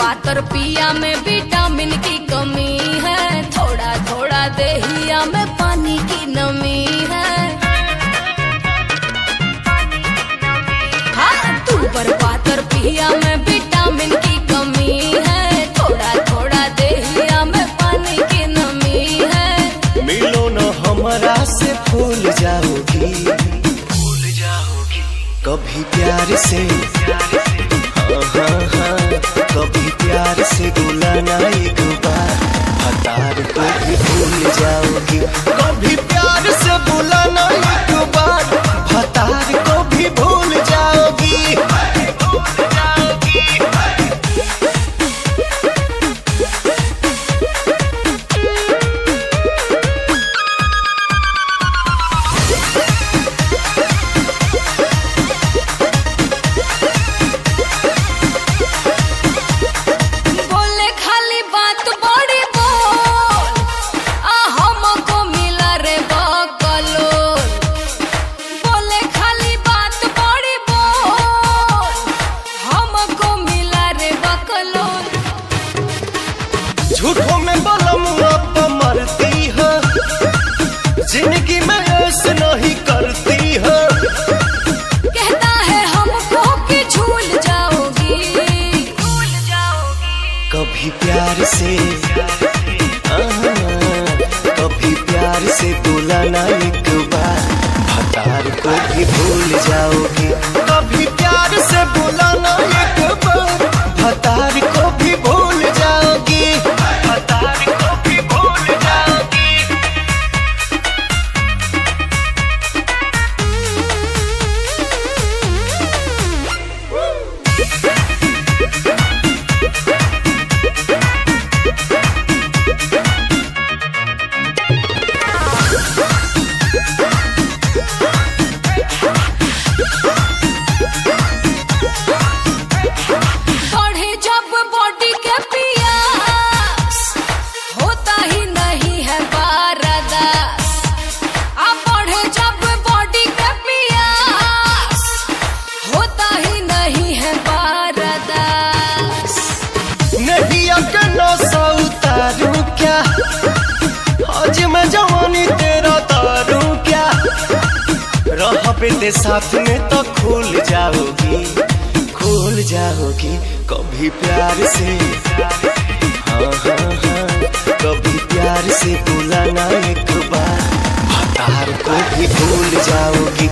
पातर पिया में विटामिन की कमी है, थोड़ा थोड़ा देहिया में पानी की नमी है। हाँ, तू पर पातर पिया में विटामिन की कमी है, थोड़ा थोड़ा देहिया में पानी की नमी है। मिलो न हमरा से फूल जाओगी, फूल जाओगी कभी प्यार से, हाँ हाँ हाँ, कभी प्यार से बुलाना एक बार, भतार को भी भूल जाओगी। कभी प्यार से बुलाना एक बार, भतार को भी भूल जाओगी। भूल जाओगी। बोले खाली बात बड़ी बोल, आ हमको मिला रे बकलोल। बोले खाली बात बड़ी बोल, हमको मिला रे बकलोल। झूठों में बलमुआ मरती है, जिंदगी में ऐसे नहीं करती है। कहता है हमको कि झूल जाओगी, झूल जाओगी कभी प्यार से, आहा, कभी प्यार से बुलाना एक बार, भतार को भी भूल जाओगी। कभी प्यार से बुलाना एक बार, भतार को भी भूल जाओगी। भतार को भी भूल जाओगी। बढ़े जब बॉडी के पियास, होता ही नहीं है बारदास। अब बढ़े जब बॉडी के पियास, होता ही नहीं है बारदास। नहीं अकना सा उतारू क्या, आज मैं जवानी तेरा तारू क्या, रह बेटे साथ में तो खुल जाओगी, खुल जाओगी कभी प्यार से, हाँ हाँ हाँ, कभी प्यार से बुलाना एक बार, भतार को भी भूल जाओगी।